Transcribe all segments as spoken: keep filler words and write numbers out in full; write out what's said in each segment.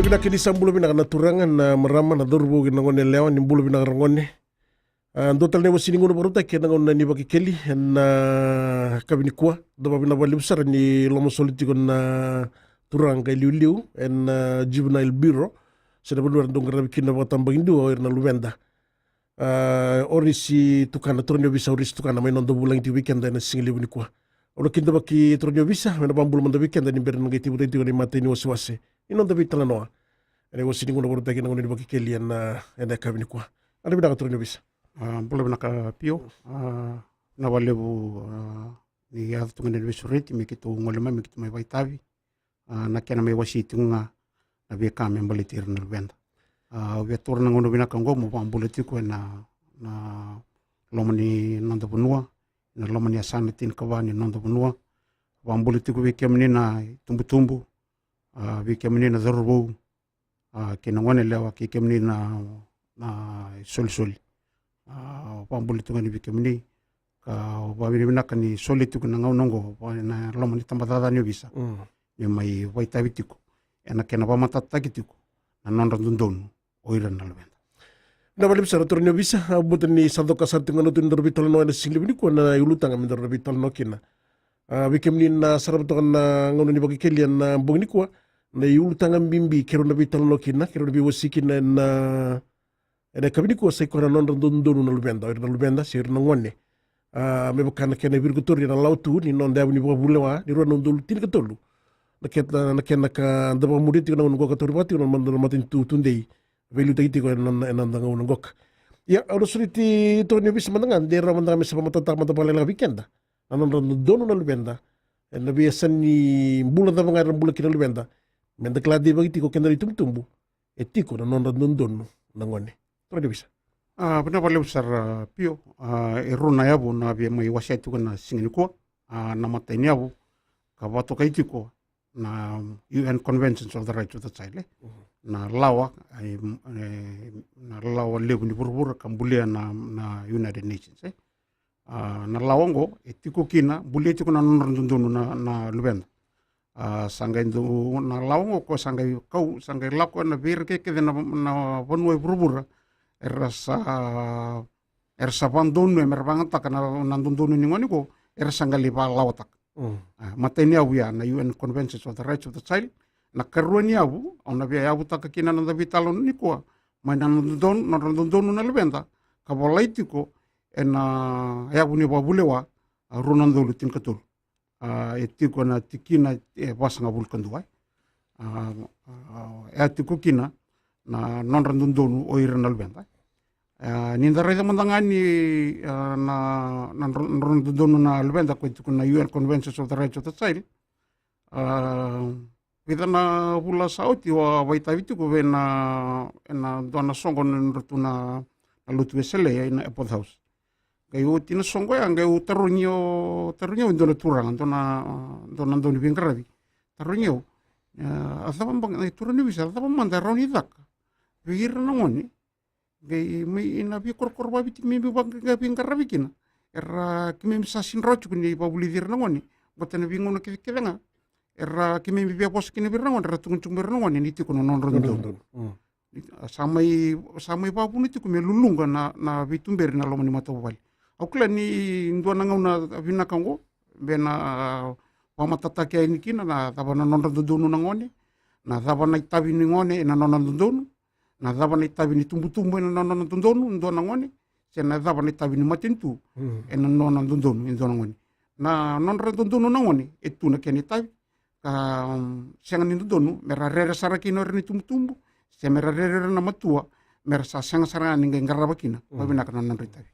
Vinaka, ni sa bula vinaka na turaga, na marama, na cauravou kei na gone yalewa, ni bula vinaka ra gone. A, dua tale na iwasi ni gauna vakarautaki ena gauna ni Vakekeli ena, a, yakavi nikua. Da vakavinavinaka vakalevu sara ni lomasoli tiko na turaga qai liuliu ena, a, Juvenile Bureau, se na vanua era dau qaravi kina na vakatabakidua o ira na luveda. A, Orisi Tukana, turaga ni ovisa Orisi Tukana, mai noda vulagi tiko vei keda ena sigalevu nikua. Au na kidavaki turaga ni ovisa me na vakabula mada vei keda ni bera ni na qai tekivutaki tiko na imatai ni wasewase ni noda veitalanoa ena iwasi ni gauna vakarautaki ena gauna ni Vakekeli ena, ena yakavi nikua. Yakavi vinaka turaga ni ovisa. A, bula vinaka Pio. A, vinaka vakalevu, a, ni yaco tu ga ni veisureti me keitou gole mai, me keitou mai vakaitavi, a, na kena mai wasei tiko ga na veika me baleti ira na luveda. A, au via taura na gauna vinaka oqo meu vakabula tiko ena, na loma ni noda vanua, na loma ni yasana tinikava ni noda vanua. Vakabula tiko vei kemuni na itubutubu, a, vei kemuni na cauravou, a, kei na gone yalewa, kei kemuni na, na isolisoli. A, vakabula tiko ga ni vei kemuni, ka vakavinavinaka ni soli tiko na gauna oqo, va-, na loma ni tabacakacaka ni ovisa. Mm. Me mai vakaitavi tiko ena kena vakamatatataki tiko na nodra dodonu o ira na luveda. Vinaka vakalevu sara turaga ni ovisa, au vakabauta ni sa doka sara tiko ga na utu ni daru veitalanoa ena sigalevu nikua na iulutaga me daru veitalanoa kina. A, vei kemuni na sarava toka na gauna ni Vakekeli ena bogi nikua, na iulutaga bibi keirau na veitalanoa kina, keirau na veiwasei kina ena, ena yakavi nikua sa i koya na nodra dodonu na luveda, o ira na luveda se o ira na gone. A, me vaka na kena virikotori ena lawa tu ni noda yavu ni vakavulewa ni rua na udolu tinikatolu. Na kena, na kena ka da vakamuria tiko na gauna qoka, tauri vaka tiko na mada na matanitu tudei veiliutaki tiko ena, ena noda gauna qoka. Ia, au na sureti turaga ni ovisa mada ga de rawa mada ga me sa vakamatatataka mada vakalekaleka vei keda na nodra dodonu na luveda ena veiyasa ni bula cava ga era bula kina na luveda, me da kila deivaki tiko keda na itubutubu, e tiko na nodra dodonu na gone. Turaga ni ovisa. A, vinaka vakalevu sara Pio. A, e rua na yavu na via mai wasea tiko ena siga nikua. A, na imatai ni yavu ka vakatokai tiko na U N Conventions of the Rights of the Child, e? Mhm. Na lawa, e, e, na lawa levu ni vuravura ka bulia na, na United Nations, e? A, na lawa oqo e tiko kina, bulia tiko na nodra dodonu na, na luveda. A, sa qai dau, na lawa oqo ko sa qai kau, sa qai lako ena vei ira kece na, na vanua e vuravura era sa, era sa vakadonui me ra vakayagataka na, na dodonu ni gone qo, era sa qai lai vakalawataka. Mm. A, imatai ni yavu ya na U N Conventions of the Rights of the Child. Na ikarua ni yavu au na via yavutaka kina na noda veitalanoa nikua mai na dodonu, nodra dodonu na luveda, ka volai tiko ena yavu ni vakavulewa, a, rua na udolu tinikatolu. A, e tiko ena tikina e vasagavulu ka dua, e. A, a, e tiko kina na nodra dodonu o ira na luveda. A, ni da raica mada ga ni, a, na, na nodra, nodra dodonu na luveda ko e tiko na U N Conventions of the Rights of the Child. A, vica na vula sa oti au a vakaitavi tiko vei na, ena dua na soqo ni nodratou na, na lotu Wesele ena Airport House. Qai oti na soqo ya, qai au tarogi au, tarogi au e dua na turaga, dua na, dua na dauniveiqaravi. Tarogi au, e, a cava beka, e, turaga ni ovisa, a cava mada e rawa ni caka vei ira na gone qai mai na veikorokoro vakaviti keimami vaqaqai veiqaravi kina, era keimami sa sega ni rawa tiko ni vakavulici ira na gone, baleta na veigauna kecekece ga era keimami via vosa kina vei ira na gone, era tukuna tiko mai ira na gone ni tiko na nodra dodonu. Dodonu. Mm. Sa mai, sa mai vakavuna tiko me luluqa na, na veituberi na loma ni matavuvale. Au kila ni dua na gauna vinaka oqo me na, a, vakamatatataki yani kina na cava na nodra dodonu na gone, na cava na itavi ni gone ena nona dodonu, na cava na itavi ni tubutubu ena nona dodonu e dua na gone, se na cava na itavi ni matanitu, mm, ena nona dodonu e dua na gone. Na nodra dodonu na gone e tu na kena itavi, ka, mm, sega ni dodonu me ra rere sara kina o ira na itubutubu, se me ra rere o ira na matua, me ra sa sega sara ga ni qai qarava kina, mm, vakavinaka na nodra itavi.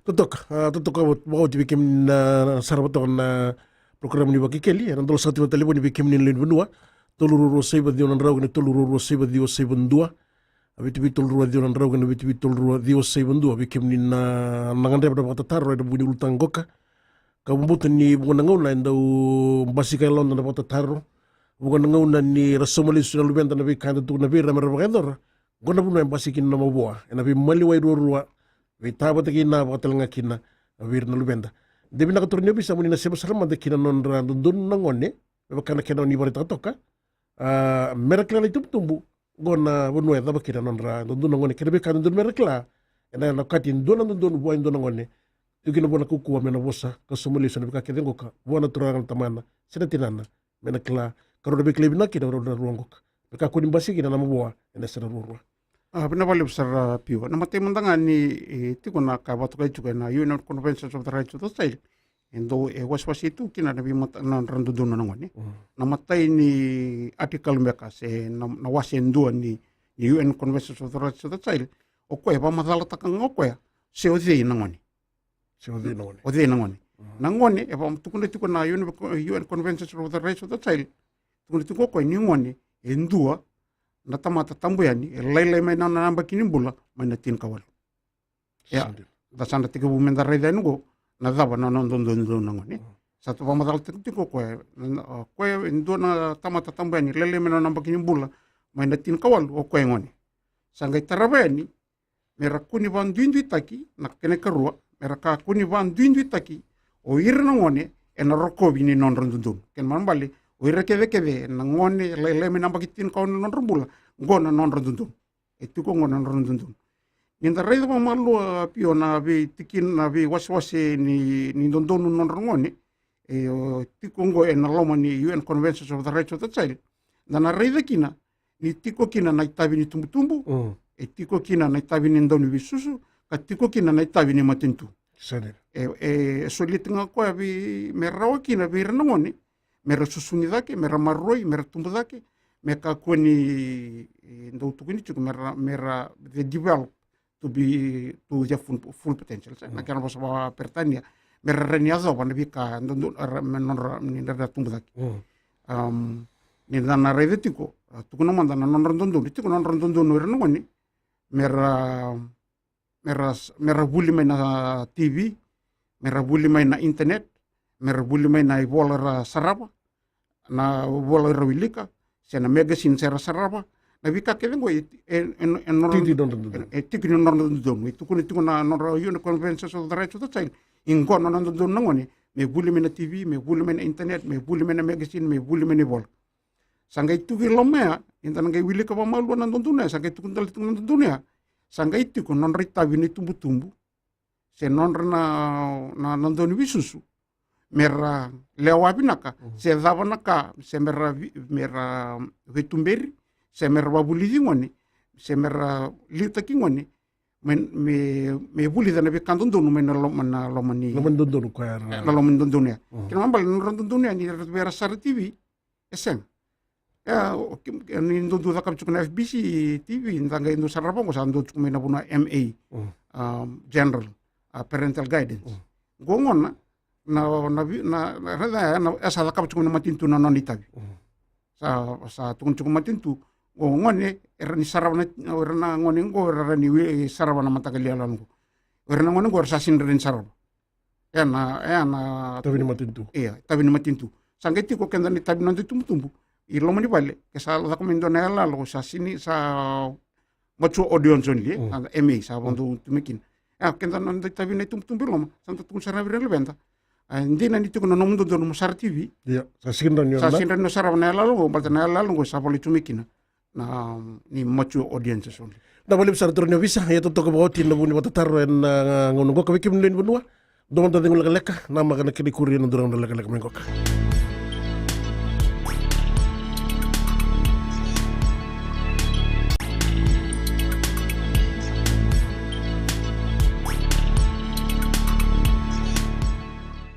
Totoka, a, totoka vakaoti vei kemuni na sarava toka na program ni Vakekeli, ena dola saka tiko na talevoni vei kemuni na lewe ni vanua, tolu rua rua saiva ciwa na drau kei na tolu rua rua saiva ciwa saiva dua. A, vitu vitu tolu rua ciwa na drau kei na vitu vitu tolu rua ciwa saiva dua vei kemuni na, na gadreva na vakatataro ena vuku ni ulutaga qoka. Ka vakabauta ni vuqa na gauna e dau basika e yaloda na vakatataro. Vuqa na gauna ni ra sauma lesu na luveda na veika eda tukuna vei ira me ra vakayacora. Qo na vanua e basika kina na mavoa ena veimaliwai ruarua, veitavata kina, vakatalega kina vei ira na luveda. De vinaka turaga ni ovisa mo ni na sema sara mada ki na nodra dodonu na gone, me vaka na kena o ni vakaraitaka toka. A, me ra kila na itubutubu qo na vanua e cava kina na nodra dodonu na gone, kei na veika dodonu mera kila ena, ena okati e dua na dodonu vua e dua na gone. Tiko kina vua na kaukauwa me na vosa ka sauma lesu ena veika kece qoka vua na turaga na tamana se na tinana, me na kila, ka rau na veikilai vinaka kina rau na rua qoka, me kakua ni basika kina na mavoa ena yasana ruarua. A, vinaka vakalevu sara Pio. Na matai mada ga ni, e, tiko na ka e vakatokai tiko ena U N Convention of the Rights of the Child, e dau, e wasewase tu kina na veimata, na nodra dodonu na gone. Mm. Na matai ni article beka se na, na wase e dua ni, ni U N Convention of the Rights of the Child, o koya e vakamacalataka ga o koya se o cei na gone. Se o cei na gone. O cei na gone. Mm. Na gone, e vaka tukuna tiko na U N, U N Convention of the Rights of the Child, tukuna tiko o koya ni gone e dua na tamata tabu yani e lailai mai na nona yabaki ni bula mai na tinikawalu. Ia, da sa na tekivu meda raica yani qo na cava na nona dodonu na gone. Mm. Sa tu vakamacalataka tiko o koya, na, o koya e dua na tamata tabu yani e lailai mai na nona yabaki ni bula mai na tinikawalu, o koya e gone. Sa qai tarava yani mera kua ni vakaduiduitaki, na kena ikarua, mera kakua ni vakaduiduitaki o ira na gone ena rokovi ni nodra dodonu. Kena ibalebale, o ira kecekece na gone lailai mai na yabaki tinikawalu na nodra bula, qo na nodra dodonu. E tiko qo na nodra dodonu. Nida raica vakamalua Pio na veitikina, na veiwasewase ni, ni dodonu na nodra gone, e, o, tiko qo ena loma ni U N Conventions of the Rights of the Child, da na raica kina ni tiko kina na itavi ni tubutubu, mm, e tiko kina na itavi ni dauniveisusu, ka tiko kina na itavi ni matanitu. Sa dina. E, e solia tiko ga o koya vei, me rawa kina vei ira na gone mera susugi cake, mera maroroi, mera tubu cake, me kakua ni, e, dau tukuni tiko mera, mera, they develop to be, to their full, full potential. Sa, mm, na kena vosa vakaperitania, mera rawa ni yacova na veika dodonu, ra, me nodra, ni ra tubu cake. Mm. Am, nida na raica tiko, a, tukuna mada na nodra dodonu, tiko na nodra dodonu o ira na gone mera, mera, mera vuli mai na T V, mera vuli mai na internet, mera vuli mai na ivola era sarava, na ivola era wilika, se na magazine se ra sarava, na veika kece qo e, e, e, e nodra, tiko ni nodra dodonu. E, e tiko ni nodra dodonu. E tukuna tiko na nodra U N Convention of the Rights of the Child, e qo na nodra dodonu na gone me vuli mai na T V, me vuli mai na internet, me vuli mai na magazine, me vuli mai na ivola. Sa qai tiko i loma ya, eda na qai wilika vakamalua na dodonu ya, sa qai tukuna tale tiko na dodonu ya. Sa qai tiko nodra itavi na itubutubu, se nodra na, na, na dauniveisusu, mera lewa vinaka, mm, se cava na ka, se mera vi-, mera veituberi, se mera vakavulici gone, se mera liutaki gone me, me, me vulica na veika dodonu mai na loma, na loma ni, loma ni dodonu koya era, na loma ni dodonu ya. Mm. Kena ibalebale na nodra dodonu ya, ni ra vei ira sara T V, e sega. E, o, ke, ke, ni dodonu cakava tiko na F B C T V, da qai dau sarava qo, sa dau tiko mai na vanua M A, mm, um, General, a, Parental Guidance. Mm. Qo gona, na, na, vi-, na, na, na, na, e sa cakava tiko na matanitu na nona itavi. Mm. Sa, sa tukuna tiko matanitu, qo gone, era ni sarava na, era na gone qo, era ni wi-, sarava na mataqali iyaloyalo qo. Era na gone qo, era sa sini ra ni sarava. E na, e na itavi ni matanitu. Ia, itavi ni matanitu. Sa qai tiko keda na itavi ni noda itubutubu i loma ni vale, ke sa caka mai dua na iyaloyalo, sa sini, sa mature audience only, e? Mm. A, M A, sa, mm, vakadua tu mai kina. E, keda na noda itavi na itubutubu i loma, sa da tukuna sara vei ira na luveda. A, dina ni tiko na nomu dodonu mo sara T V. Ia, sa sini ra ni, sa sini ra ni sarava na iyaloyalo qo, baleta na iyaloyalo qo sa volai tu mai kina na, ni mature audiences only. Vinaka vakalevu sara turaga ni ovisa, ia totoka vakaoti na vuku ni vakatataro ena, a, gauna qoka. Vei kemuni na lewe ni vanua, dua mada na cegu lekaleka, namaka na kena ikuri ena dua na gauna lekaleka mai qoka.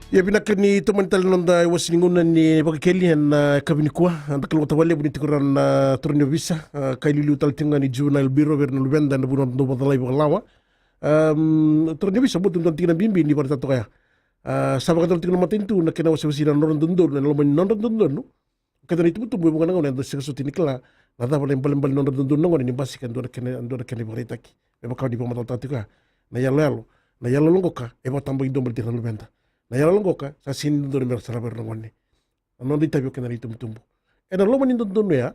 Ia vinaka ni tomani tale na noda iwase ni gauna ni Vakekeli ena, a, yakavi nikua. Eda kalougata vakalevu ni tiko rawa na turaga ni ovisa, a, ka iliuliu tale tiko ga ni Juvenile Bureau vei ira na luveda ena vuku ni noda dau vakacalai vakalawa. Am, turaga ni ovisa, bau tu dua na tikina bibi ni vakaraitaka toka ya. A, sa vakayacora tiko na matanitu na kena wasewase na nodra dodonu, ena loma ni nodra dodonu. Keda na itubutubu, e vuqa na gauna eda sega soti ni kila na cava na ibalebale ni nodra dodonu na gone ni basika e dua na kena, dua na kena ivakaraitaki. Me vaka ni vakamacalataka tiko ya na iyaloyalo. Na iyaloyalo qoka e vakatabakidua baleti ira na luveda. Na iyaloyalo qoka sa sini dodonu mera sarava ira na gone. Na noda itavi o keda na itubutubu. Ena loma ni dodonu ya,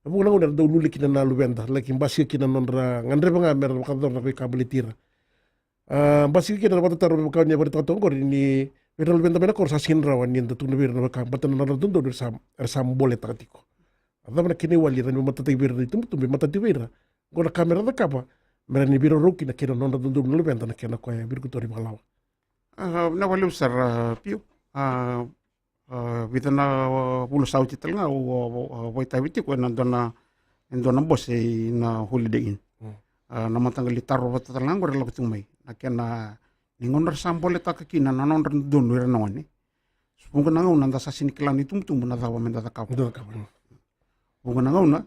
e vuqa na gauna era dau luli kina na luveda, laki basika kina na nodra gadreva ga mera vakayacora na veika baleti ira. A, basika kina na vakatataro me vaka ni a vakaraitaka toka oqori ni vei ira na luveda mai na koro sa sini rawa ni da tukuna vei ira na veika, baleta na nodra dodonu era sa, era sa boletaka tiko. Cava na kena iwali e rawa ni matataki vei ira na itubutubu, e matati vei ira? Qo na ka me ra cakava me rawa ni veiraurau kina kei na nodra dodonu na luveda na kena koya e virikotori vakalawa. A, na vakalevu sara, a, Pio. A, a, vica na, a, vula sa oti tale ga au, a, a, vakaitavi tiko ena dua na, e dua na bose ina Holiday Inn. Mm. A, na mataqali taro vata tale ga qori e lako tiko mai na kena, ni gauna ra sa boletaka kina na nodra dodonu ira na gone, vuqa na gauna da sa sini kila na itubutubu na cava me da cakava. Da cakava, mm. Vuqa na gauna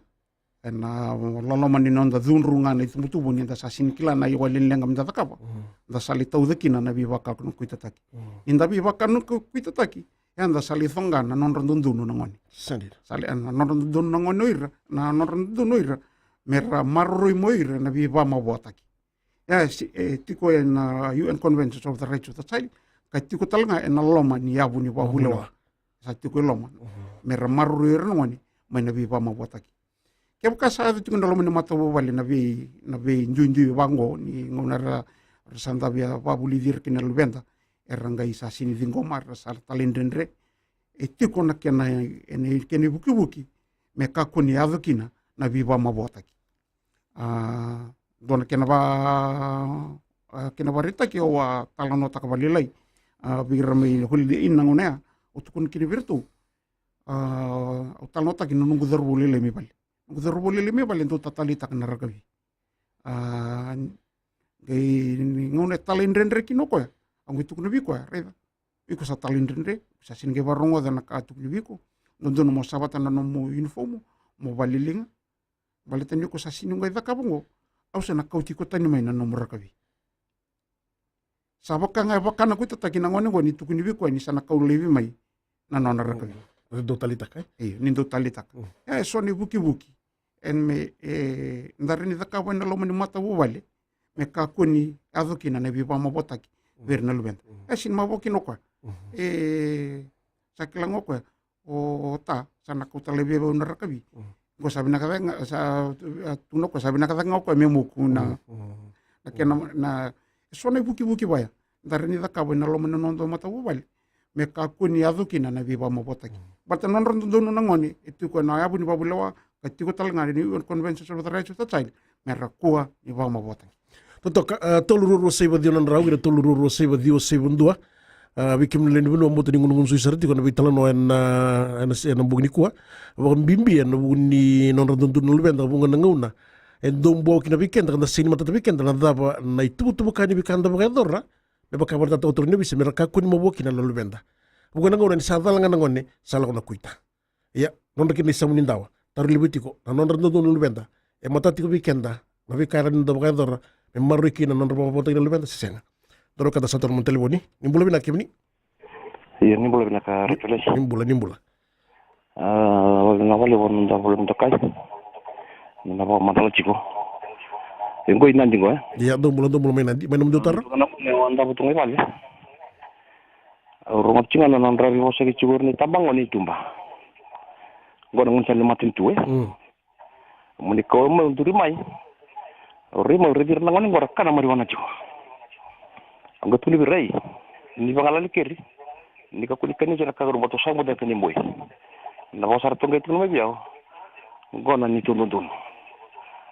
ena loloma ni noda cudru ga na itubutubu, ni da sa sini kila na iwali ni leqa me da cakava, mm, da sa lai tauca kina na veivakanukuitataki. Mm. Ni da veivakanukuitataki, eda sa lai coqa na nodra dodonu na gone. Sa dina. Sa lai, na nodra dodonu na gone o ira, na nodra dodonu o ira me ra maroroi mai o ira na veivamavoataki. E, si, e tiko ena U N Convention of the Rights of the Child, ka tiko tale ga ena loma ni yavu ni vakavulewa. Vakavulewa. Sa tiko e loma. Mhm. Me ra maroroi ira na gone mai na veivamavoataki. Kevaka sa yaco tiko na loma ni matavuvale na vei, na veiduidui vaqo, ni gauna ra, ra sa da via vakavulici ira kina na luveda, era qai sa sini ciqoma, ra sa talaidredre. E tiko na kena, ena kena ivukivuki me kakua ni yaco kina na veivamavoataki. A, dua na kena va, a, kena vakaraitaki au a talanoataka vakalailai, a, vei ira mai Holiday Inn na gauna ya, au tukuna kina vei iratou. A, au talanoataki na noqu cauravou lailai mai vale. Noqu cauravou lailai mai vale e dau tatalaitaka na rakavi. A, qai ni gauna e talaidredre kina o koya, au qai tukuna vei koya, raica, iko sa talaidredre, sa sini qai vakarogoca na ka a tukuni vei iko. Dodonu mo savata na nomu uniform, mo vakaliliga. Baleta ni ko sa sini qai cakava oqo, au sa na kauti iko tani mai na nomu rakavi. Sa vaka ga e vakanakuitataki na gone oqo ni tukuni vei koya ni sa na kau laivi mai na nona rakavi. Mm. Ni dau taleitaka, e? Io, ni dau taleitaka. Mm. E so na ivukivuki e me, e, da rawa ni cakava ena loma ni matavuvale me kakua ni yaco kina na veivakamavoataki, mm, vei ira na luveda. Mm. E sini mavoa kina o koya. Mm. E sa kila ga o koya, o, o ta, sa na kauta laivi vei au na rakavi. Mm. Qo sa vinaka cake ga, sa, a, tukuna o koya, sa vinaka cake ga o koya me moku na, mm, mm, na kena, mm, na, e so na ivukivuki vaya da rawa ni cakava ena loma ni noda matavuvale me kakua ni yaco kina na veivakamavoataki. Mm. Baleta na nodra dodonu na gone e tiko ena yavu ni vakavulewa, ka tiko tale ga ni U N Convention of the Rights of the Child, me ra kua ni vakamavoataki. Totoka, a, tolu rua rua saiva ciwa na drau, ira tolu rua rua saiva ciwa saiva dua. A, vei kemuni na lewe ni vanua, bota ni gunugunusui sara tiko na veitalanoa ena, ena, ena bogi nikua. Vakabibi ena vuku ni nodra dodonu na luveda, vuqa na gauna e dau bau kina vei keda, ka da sega ni matata vei keda na cava na ituvatuva ka ni veika da vakayacora, me vaka vata na tautau ni ovisa, me ra kakua ni mavoa kina na luveda. Vuqa na gauna ni sa cala ga na gone, sa lako na kuita. Ia, nodra kina isamu ni dawa, taro levu tiko na nodra dodonu na luveda. E matata tiko vei keda na veika e rawa ni da vakayacora me maroroi kina na nodra vakavoataki na luveda se sega. Daru ka da sa toro mai na talevoni. Ni bula vinaka kemuni. Ia, ni bula vinaka, Ratu Lesi. Ni bula, ni bula. A, na vale vou na da vale na kai. Na vakamacala tiko. E qo i Nadi qo, e? Ia, dou bula, dou bula mai Nadi, mai na nomudou taro. Na, na, na, na, na, na, na, na, Au rogoca tiko ga na nodra veivosaki tiko ira na itabagone i tuba. Qo na gauna sa ni matanitu, e? Mm. Mani kau mai, au duri mai. Au rai mai, au raici ira na gone qo ra kana marijuana tiko. Au qai tukuna vei ira, ni vagalali keri. Ni kakua ni kania tiko na ka qori, baleta au sa guta na kena iboi. Na vosa ratou qai tukuna mai vei au, qo na neitou dodonu.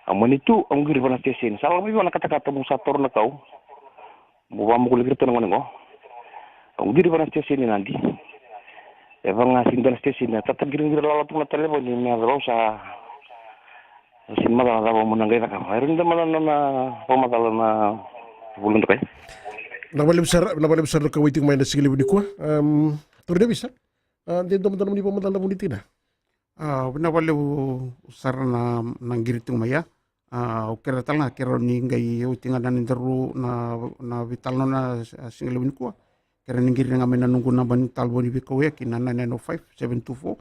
Au mani tu, au qiri vei na siteseni. Sa lako mai vei au na katakata, meu sa toro na kau. Mo vakamokoli kiri tu na gone qo. Au qiri vei na siteseni i Nadi. E vaka ga sega ni dua na siteseni, a tata qiriqiri lala tu na talevoni me yaco, au sa, au sega ni macala na cava mo na qai cakava. E rawa ni da macala na, na vakamacala na vula dokai. Vinaka vakalevu sara, vinaka vakalevu sara na kauwai tiko mai na siga levu nikua. Em, toro ni ovisa. A, de dua mada na nomuni vakamacala na vuni tina. A, vinaka vakalevu sara na, na qiri tiko mai ya. A, au kerea tale ga ke rawa ni qai oti ga na nodaru na, na veitalanoa na, a, siga levu nikua. Ke rawa ni qiri ga mai na noqu naba ni talevoni veikauyaki na nine nine oh five seven two four.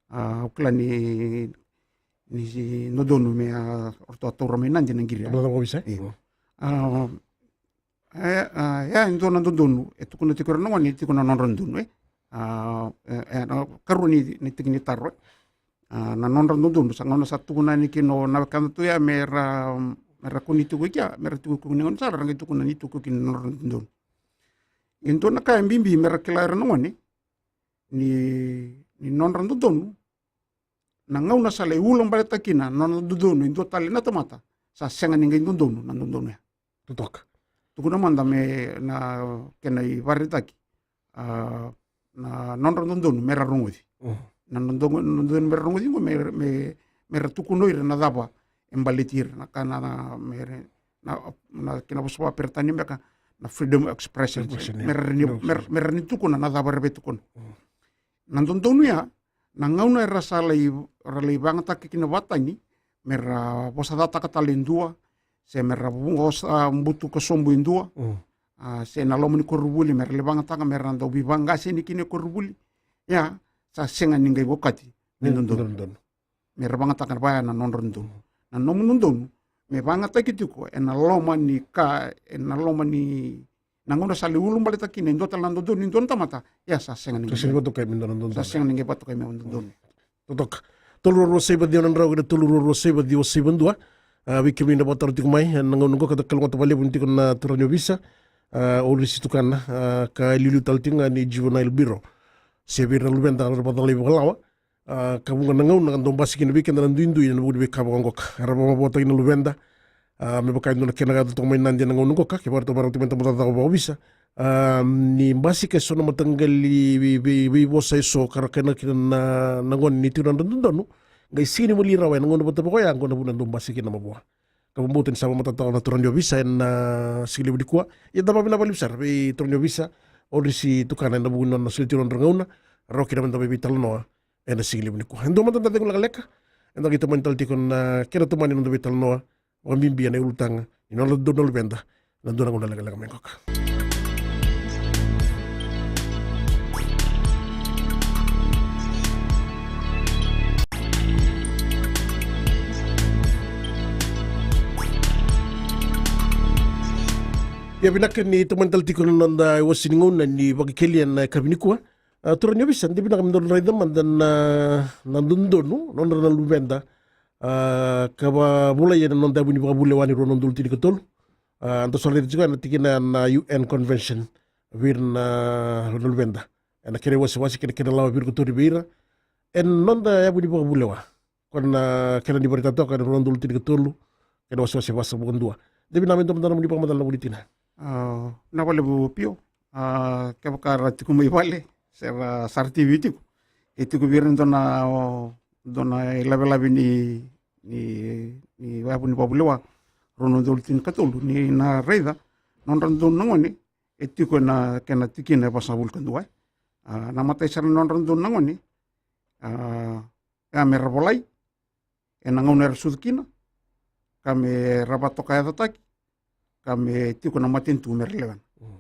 A, au kila ni, ni dodonu me, a, o ratou a taura mai Nadi na qiri ya. Io. A, E, a, e, e dua na dodonu e tukuna tiko ira na gone, e tiko na nodra dodonu, e. A, e, e, na karua ni, ni tiki ni taro, e. A, na nodra dodonu, sa gauna sa tukuna yani kina o na wekada tu ya me ra, me ra kua ni tiko i kea, me ra tiko kina ni gone sara, ra qai tukuna ni tiko kina na nodra dodonu. E dua na ka e bibi me ra kila ira na gone, ni, ni nodra dodonu, na gauna sa lai ulabaletaka kina na nona dodonu e dua tale na tamata, sa sega ni qai dodonu na dodonu ya. Totoka. Tukuna mada me na kena ivakaraitaki, a, na nodra dodonu me ra rogoci. Mm. Na dodonu, na dodonu me ra rogoci qo me, me, me ra tukuna o ira na cava e baleti ira, na ka na, na, me ra, na, na kena vosa vakaperitania beka na freedom of expression. Expression, me ra ni, freedom of me ra, expression. Me ra ni tukuna na cava era via tukuna. Mm. Na dodonu ya, na gauna era sa lai, ra lai vagataka kina vakatani, me ra vosacataka tale e dua, se me ra vosa butuka sobu e dua, mm, a, se na loma ni koronivuli me ra lai vagataka me ra dau veivaqaseni kina e koronivuli. Ia, sa sega ni qai okati ni, mm, dodonu. Dodonu. Me ra vagataka vaya na nodra dodonu. Na nomu dodonu me vagataki tiko ena loma ni ka, ena loma ni, na gauna sa lai ulabaletaka kina e dua tale na dodonu ni dua na tamata, ia sa sega ni, sa sega ni qai vakatokai me dua na dodonu. Sa sega ni qai vakatokai me dodonu. Totoka. Tolu rua rua saiva ciwa na drau kei na tolu rua rua saiva ciwa saiva dua. A, vei kemuni na vakataro tiko mai ena gauna qo, ka da kalougata vakalevu ni tiko na turaga ni ovisa, a, Orisi Tukana, a, ka iliuliu tale tiko ga ni Juvenile Bureau. Se vei ira na luveda era vakacalai vakalawa, a, ka vuqa na gauna ka dau basika kina vei keda na duidui ena vuku ni veika vaka oqo. Era vakamavoataki na luveda, a, me vaka e dua na kena ka yaco toka mai Nadi ena gauna oqo, kevaka ratou vakarau tiko mai na tabacakacaka vakaovisa, a, ni basika eso na mataqali vei, vei, veivosa eso ka ra kena kina na, na gone ni tiko na nodra dodonu, qai sega ni maliwa rawa ena gauna vata vaka oya, oqo na vuna e dau basika kina na mavoa. Ka vakabauta ni sa vakamatatataka na turaga ni ovisa ena, a, siga levu nikua. Ia da vakavinavinaka vakalevu sara vei turaga ni ovisa Orisi Tukana ena vuku ni nona solia tiko na nodra gauna, rawa kina meda mai veitalanoa ena siga levu nikua. E dua mada na cegu lekaleka, eda qai tomani tale tiko na kena tomani na noda veitalanoa, vakabibi ena ulutaga ni nodra dodonu na luveda ena dua na gauna lekaleka mai qoka. Ia vinaka ni tomani tale tiko na noda iwase ni gauna ni Vakaikelia ena yakavi nikua. A, turaga ni ovisa, de vinaka me daru raica mada na, na dodonu, nodra na luveda, a, ka vakavolai ena noda yavu ni vakavulewa ni rua na udolu tinikatolu. A, da sa raica tiko ena tikina na U N Convention vei ira na, na luveda. Ena kena iwasewase kei na kena lawa vei ira ka tauri vei ira ena noda yavu ni vakavulewa. Ko na kena ni vakaraitaka toka ena rua na udolu tinikatolu, kena wasewase vasagavulu ka dua. De vinaka me dua mada na nomuni vakamacala na vuli tina. A, na vakalevu Pio. A, kevaka ra tiko mai vale se ra sara T V tiko, e tiko vei ira dua na, o, dua na ilavelave ni, ni, ni yavu ni vakavulewa rua na udolu tinikatolu, ni na raica nodra dodonu na gone, e tiko ena kena tikina e vasagavulu ka dua. A, na imatai sara ni nodra dodonu na gone, a, ia me ra volai ena gauna era sucu kina, ka me ra vakatokayacataki, ka me tiko na matanitu me ra lewena. Mm.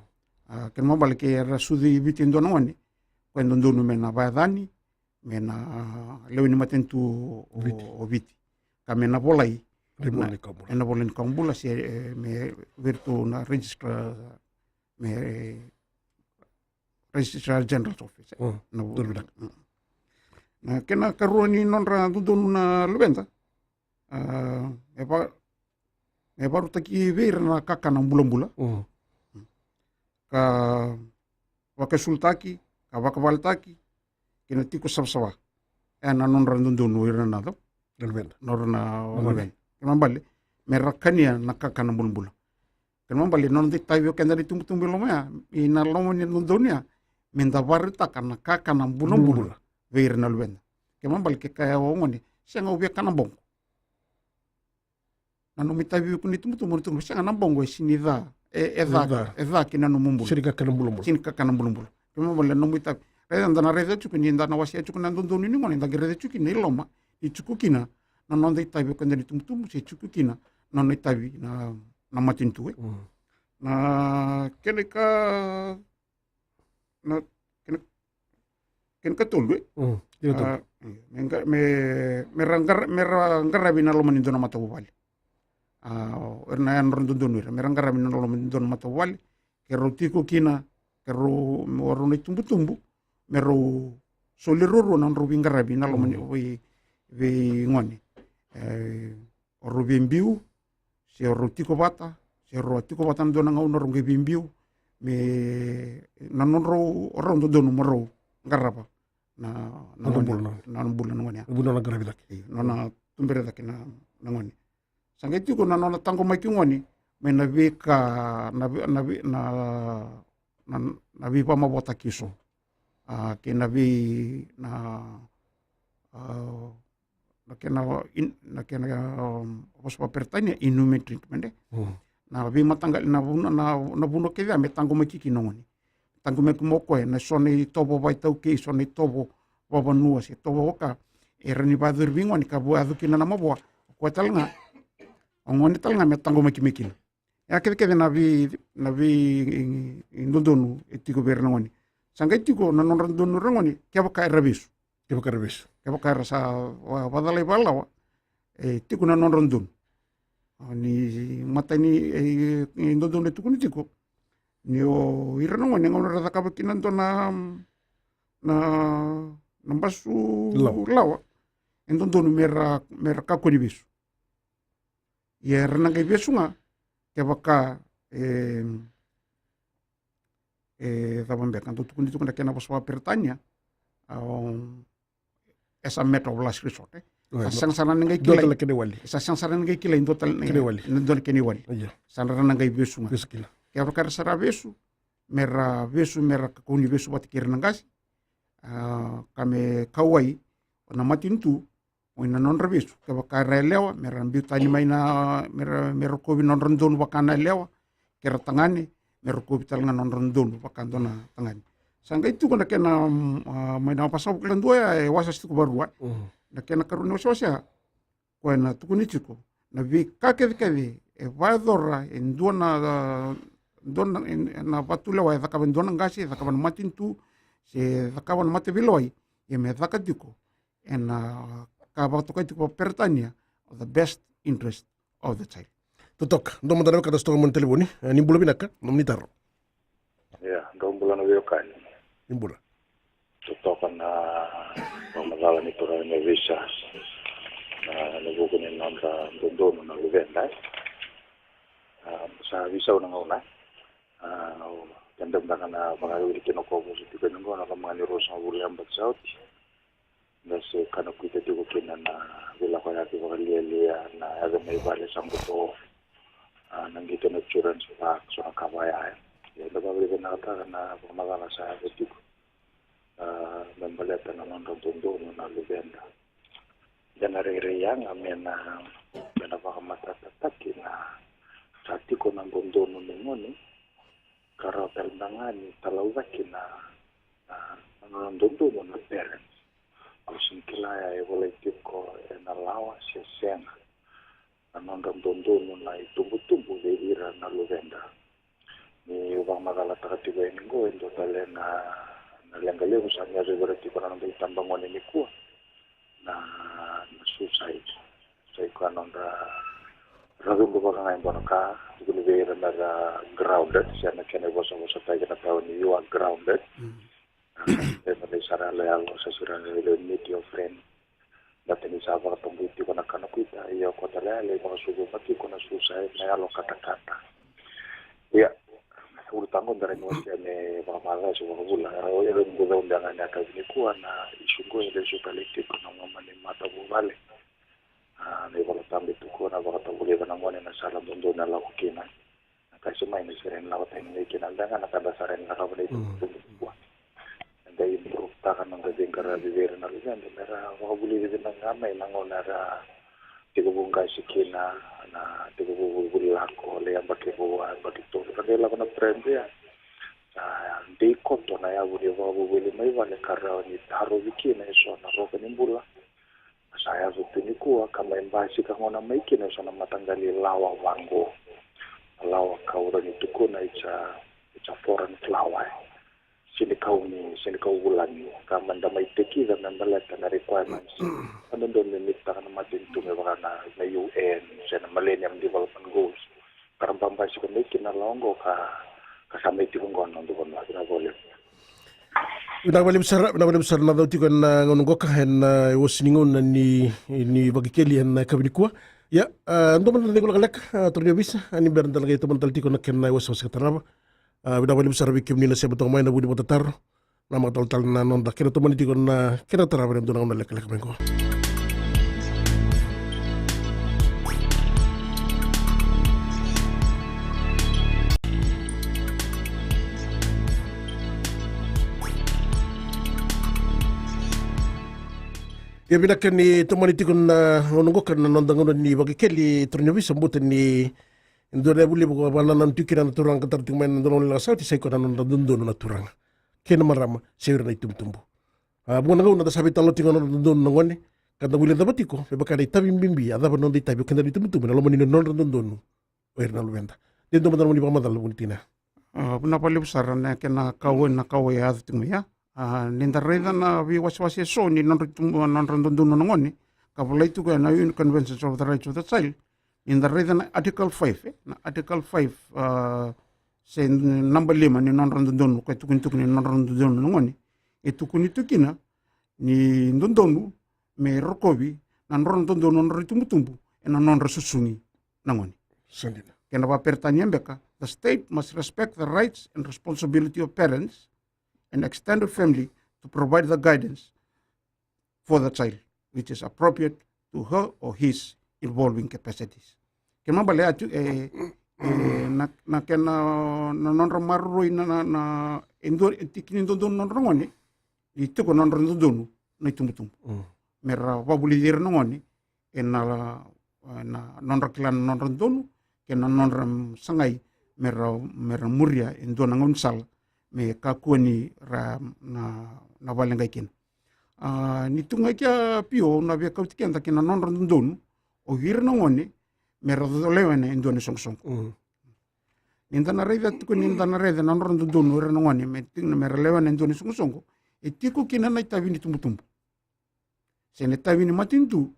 A, kena ibalebale ke ra sucu i Viti e dua na gone, ko e dodonu me na vakayacani, me na, a, lewe ni matanitu o, Viti. O Viti. Ka me na volai ena ivola ni kawa bula. Ena ivola ni kawa bula se, e, me vei iratou na registrar, me, e, Registrar General's Office, e. Mm. Na vu-, donu vinaka. Mm. Na kena ikarua ni nodra dodonu na luveda, a, e va-, e vakarautaki vei ira na kakana bulabula. Mm. Ka vakasulutaki, ka vakavaletaki, kei na tiko savasava. E na nodra dodonu ira na, na luveda. Nodra na, na luveda. Kena ibalebale me ra kania na kakana bulabula. Kena ibalebale na noda itavi o keda na itubutubu e loma ya, ena loma ni dodonu ya, me da vakarautaka na kakana bulabula. Bulabula. Vei ira na luveda. Kena ibalebale ke kaya o gone, sega, au via kana boqo. Na nomu itavi vei iko na itubutubu, na itubutubu, sega, na boqo e sega ni ca, e, e ca, e ca ki na nomu bula. Sega ni kakana bulabula. Sega ni kakana bulabula. Kena ibalebale na nomu itavi. Raica, da na raica tiko ni da na wasea tiko na dodonu ni gone, da qai raica tiko kina i loma ni tiko kina na noda itavi o keda na itubutubu, se tiko kina na nona itavi na, na matanitu, e. Mm. Na kena ika, na kena, kena ikatolu, e. Mm, kena ikatolu. A, me qa-, me, me ra qara-, me ra qaravi na loma ni dua na matavuvale. A, o ira na yadra dodonu ira, me ra qaravi na loma ni dua na matavuvale, ke rau tiko kina, ke rau, o rau na itubutubu, me rau soli ruarua na nodrau veiqaravi na loma ni, mm, vei, veigone. E, o rau via biu, se o rau tiko vata, se o rau a tiko vata na dua na gauna, o rau qai via biu, me na nodrau, o rau dodonu mo rau qarava na, na nona bula na gone, na nona bula na gone ya. Nona qaravi cake. Io, nona tuberi cake na, na gone. Sa qai tiko na nona taqomaki gone mai na veika, na, na, na, na veivakamavoataki eso. A, kei na vei, na, a, na kena, na kena vosa vakaperitania inhumane treatment, e. Na veimataqali, na vanua, na vanua kece ya me taqomaki kina na gone. Taqomaki mai o koya na so na itovo vakaitaukei, so na itovo vakavanua se itovo vaka e rawa ni vakayacori vei gone ka vakayaco kina na mavoa. O koya tale ga, o gone tale ga me taqomaki mai kina. E a kecekece na vei, na vei dodonu e tiko vei ira na gone. Sa qai tiko na nodra dodonu ira na gone kevaka era vesu. Kevaka era vesu. Kevaka era sa vakacalai vakalawa, e tiko na nodra dodonu. Ni matai ni dodonu e tukuni tiko ni o ira na gone e gauna era cakava kina dua na, na, na basu lawa, e dodonu mera, mera kakua ni vesu. Ia era na qai vesu ga kevaka e, e cava beka dau tukuni tiko na kena vosa vakaperitania, as a matter of last resort, e. Sa sega sara ni qai kilai. Sa sega sara ni qai kilai dua tale na kena iwali. Sa ra na qai vesu ga. Kevaka era sa ra vesu, mera vesu, mera kakua ni vesu vata kei ira na qase, ka me kauwai na matanitu mai na nodra vesu. Kevaka era yalewa, mera biu tani mai na, mera, mera rokovi nodra dodonu vaka na yalewa, kei ira tagane mera rokovi tale ga nodra dodonu vaka dua na tagane. Sa qai tiko na kena, mai na wasa vakaladua ya e wasa tiko varua. Na kena karua ni wasewase ya, koya na tukuni tiko na veika kecekece e vakayacora e dua na, dua na, na vatulewa e cakava e dua na qase, e cakava na matanitu se cakava na mataveilewai, ia me caka tiko ena ka vakatokai tiko vakaperitania, the best interest of the child. Totoka. Dua mada na wekada sa toka mai na talevoni. Ni bula vinaka, nomuni taro. Ia, dou bula na veiwekani. Ni bula. Totoka na vakamacala ni turaga ni ovisa na, na vuku ni nodra dodonu na luveda. Sa veisau na gauna. Keda beka na vakawili kina ko vosa tiko ni qo na loma ni ruasagavulu yabaki sa oti. Da se kana kuita tiko kina na veilakoyaki vakalialia, na yaco mai vale sa buto, na qito na children's park, so na ka vaya. Ia da vakavinavinakataka na vakamacala sa yaco tiko me baleta na nodra dodonu na luveda. Da na rairai yaga me na, me na vakamatatataki na sa tiko na dodonu ni gone, ka rawa tale ga ni talaucaki na, na, na dodonu na parents. Au sega ni kila ya e volai tiko ena lawa se sega na nodra dodonu na itubutubu vei ira na luveda. Niu vakamacalataka tiko yani qo e dua tale na, na leqa levu sa ni yaco vei ira tiko na noda itabagone nikua na, na suicide. Sa i koya nodra racuqu vaka ga e dua na ka, tukuni vei ira mera grounded, se na kena ivosavosataki na tawa ni you are grounded. E na lai sara yaloyalo sa sira na lai meet your friend. Baleta ni sa vakatoqi tiko na kana kuita, ia o koya tale a lai vakasucuma tiko na suicide, na yalo katakata. Ia, ulutaga qo bera ni wasea me vakamacala se vakavula, o ira e bucau beka ga ena yakavi nikua na issue qo e lesu tale tiko na loma ni matavuvale. Na iVolatabu e tukuna, vakatavulica na gone na sala dodonu e lako kina. Na ka e se mai na sere ni lako tani mai kina, beka ga na ka da sa rai ni cakava na itubutubu nikua. Eda improve-taka na noda veiqaravi vei ira na luveda, mera vakavulici vinaka ga mai na gauna era tekivu qase kina, na tekivu vuli lako, lai yabaki rua, yabaki tolu, ra qai lako na primary. Sa dei koto na yavu ni vakavuvuli mai vale ka rawa ni tarovi kina eso na roka ni bula. Sa yaco tu nikua ka mai basika gona mai kina eso na mataqali lawa vaqo. Lawa ka ura ni tukuna, it's a, it's a foreign flower. Senikau ni, senikau vulagi. Ka mada mai tekica me baleta na requirements. Ka dodonu me meet-taka na matanitu me vaka na, na U N se na Millennium Development Goals. Ka ra babasika mai kina na lawa oqo ka, ka sa mai tiko oqo na noda vanua. Vinaka vakalevu. Vinaka vakalevu sara, vinaka vakalevu sara na cau tiko ena gauna qoka ena iwasi ni gauna ni, ni Vakekeli ena yakavi nikua. Ia, a, dua mada na cegu lekaleka, a, turaga ni ovisa, a, ni bera da na qai tomana tale tiko na kena iwasewase ka tarava. A, vinaka vakalevu sara vei kemuni na sema toka mai ena vuku ni vakatataro. Na makatalo tale na noda kena tomani tiko na kena tarava ena dua na gauna lekaleka mai qo. Ia vinaka ni tomani tiko na gauna qoka na noda gauna ni vakekeli, turaga ni ovisa, bota ni dua na yavu levu ko vakanananu tiko kina na turaga ka tara tiko mai na dua na gauna lekaleka sa oti, sai koya na nodra dodonu na turaga kei na marama se o ira na itubutubu. A, vuqa na gauna da sa veitalanoa tiko na nodra dodonu na gone, ka da guilecava tiko me vaka na itavi bibi, a cava na noda itavi o keda na itubutubu ena loma ni nodra dodonu o ira na luveda. De dua mada na nomuni vakamacala, vunitina. A, vinaka vakalevu sara na kena kauwai, na kauwai e yaco tiko mai ya. A, ni da raica na veiwasewase eso ni nodra itubu, nodra dodonu na gone, ka volai tiko ena U N Convention of the Rights of the Child. Ni da raica na Article five, e? Na Article five, a, se naba lima ni nodra dodonu, ka e tukuni tiko ni nodra dodonu na gone, e tukuni tiko kina ni dodonu me rokovi na nodra dodonu na nodra itubutubu ena nodra susugi na gone. Sa dina. Kena vakaperitania beka, the state must respect the rights and responsibility of parents and extended family to provide the guidance for the child which is appropriate to her or his evolving capacities. Kena ibalebale, e, e, na, na kena, na nodra maroroi na, na, na, e dua, e tiki ni dodonu na nodra gone, ni tiko na nodra dodonu na itubutubu. Mm. Me ra vakavulici ira na gone ena, ena nodra kila na nodra dodonu, kei na nodra sagai me ra, me ra muria e dua na gaunisala me kakua ni ra na, na vakaleqai kina. A, ni tu ga i kea, Pio, na via kauti keda kina nodra dodonu o ira na gone me ra lewena e dua na isoqosoqo. Mm. Ni da na raica tiko, ni da na raica na nodra dodonu o ira na gone me tiko na me ra lewena e dua na isoqosoqo, e tiko kina na itavi ni tubutubu se na itavi ni matanitu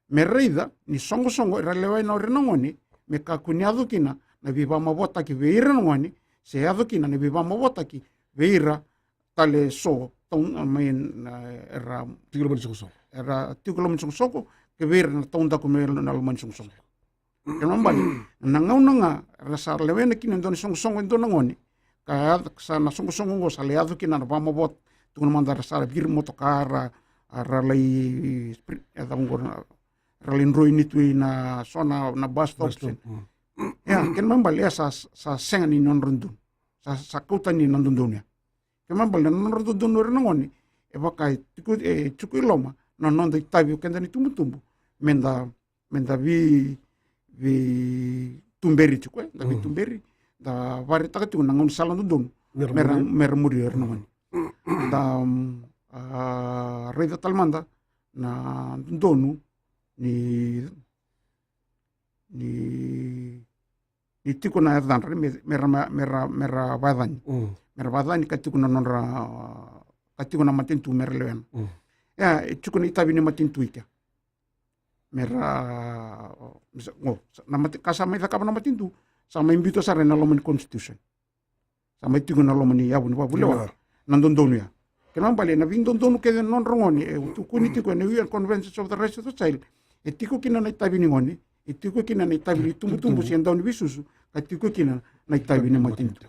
me raica ni soqosoqo era lewena o ira na gone me kakua ni yaco kina na veivakamavoataki vei ira na gone, se yaco kina na veivakamavoataki vei ira tale so, tau, mai, na, era tiko loma ni soqosoqo. Era tiko loma ni soqosoqo, kei vei ira na taudaku mai na loma ni soqosoqo. Kena ibalebale, na gauna ga ra sa lewena kina e dua na isoqosoqo e dua na gone, ka yaco, sa na soqosoqo oqo sa lai yaco kina na vakamavoa, tukuna mada ra sa viri motoka, ra, ra lai spri-, e cava oqo, ra lai droini tu ina so na, na bus stop. Bus stop, se, mm. Ia, kena ibalebale, e sa, sa sega ni nodra dodonu. Sa, sa kau tani na dodonu ya. Kena ibalebale, na nodra dodonu o ira na gone, e vaka e tiko, e tiko i loma na noda itavi o keda na itubutubu, me da, me da vei, veituberi tiko, e, da, mm, veituberi, da vakaraitaka tiko na gaunisala dodonu me ra, me ra muri, me ra muri o ira na gone. Da, mm, a, raica tale mada na dodonu ni, ni ni tiko na yacadra, me, me ra, me ra, me ra vakayacani. Mm. Me ra vakayacani ka tiko na nodra, ka tiko na matanitu me ra lewena. Mm. Ia, e tiko na itavi ni matanitu i kea. Me ra, o, sa, na mate-, ka sa mai cakava na matanitu, sa mai biuta sara ena loma ni constitution. Sa mai tiko na loma ni yavu ni vakavulewa. Ia. Na dodonu ya. Kena ibalebale, na veidodonu kece na nodra gone, e tukuni tiko ena U N Convention of the Rights of the Child, e tiko kina na itavi ni gone, e tiko kina na itavi ni tubutubu, tubutubu, se dau ni veisusu, ka tiko kina na itavi ni matanitu.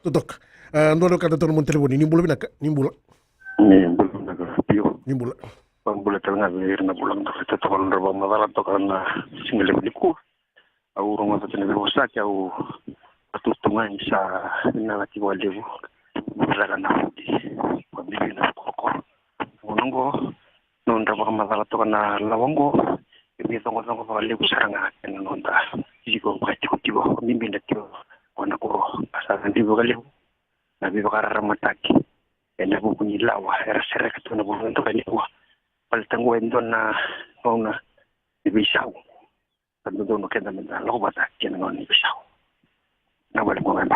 Totoka. A, dua na wekada tiko na nomuni talevoni, ni bula vinaka, ni bula. Ni bula vinaka, Pio. Ni bula. Vakabula tale ga vei ira na bula, na totoka na nodra vakamacala toka na siga levu nikua. Au rogoca tiko na veivosaki, au a tutu ga ni sa vinaka tiko vakalevu. Vinaka na oti. Ko bibi na korokoro. Gauna oqo, nodra vakamacala toka na lawa oqo, e veicoqacoqa vakalevu sara ga kei na noda tiko vakatikotiko, bibi na tiko ko na koro. Sa na bibi vakalevu na veivakararamataki ena vuku ni lawa era sereka tu na vanua toka nikua. Baleta oqo e dua na gauna ni veisau. Sa dodonu keda me da lako vata kei na gauna ni veisau. Na vale ko mai Ba.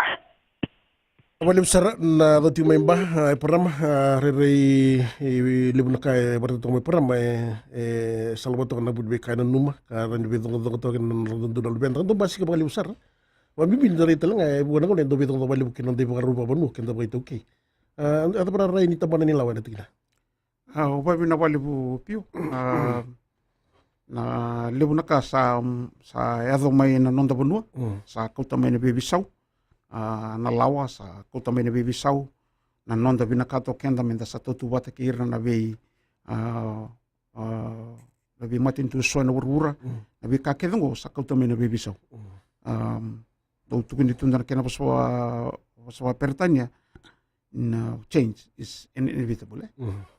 Vale sara na cauti mai Ba, a, e parama, a, rairai, e, levu na ka e vakaraitaka toka mai parama, e, e, sa lako vata toka na vuli veika e nanuma, ka ra ni veicoqacoqa toka kei na nodra dodonu na luveda, ka dau basika vakalevu sara. Vakabibi ni da rai tale ga, e, vuqa na gauna e dau veicoqacoqa vakalevu kei na noda ivakarau vakavanua, kei na vakaitaukei. A, a cava na rai ni tabana ni lawa ena tikina? A, au vakavinavinaka vakalevu Pio. A, na levu na ka sa, sa yaco mai na noda vanua, mm, sa kauta mai na veiveisau. A, na lawa sa kauta mai na veiveisau. na noda vinakata o keda me da sa tautauvata kei ira na vei, a, a, na veimatanitu eso ena vuravura, na veika kece oqo sa kauta mai na veiveisau. Am, dau tukuni tu na kena vosa va, vosa va Peritania, na change is in-, inevitable, e?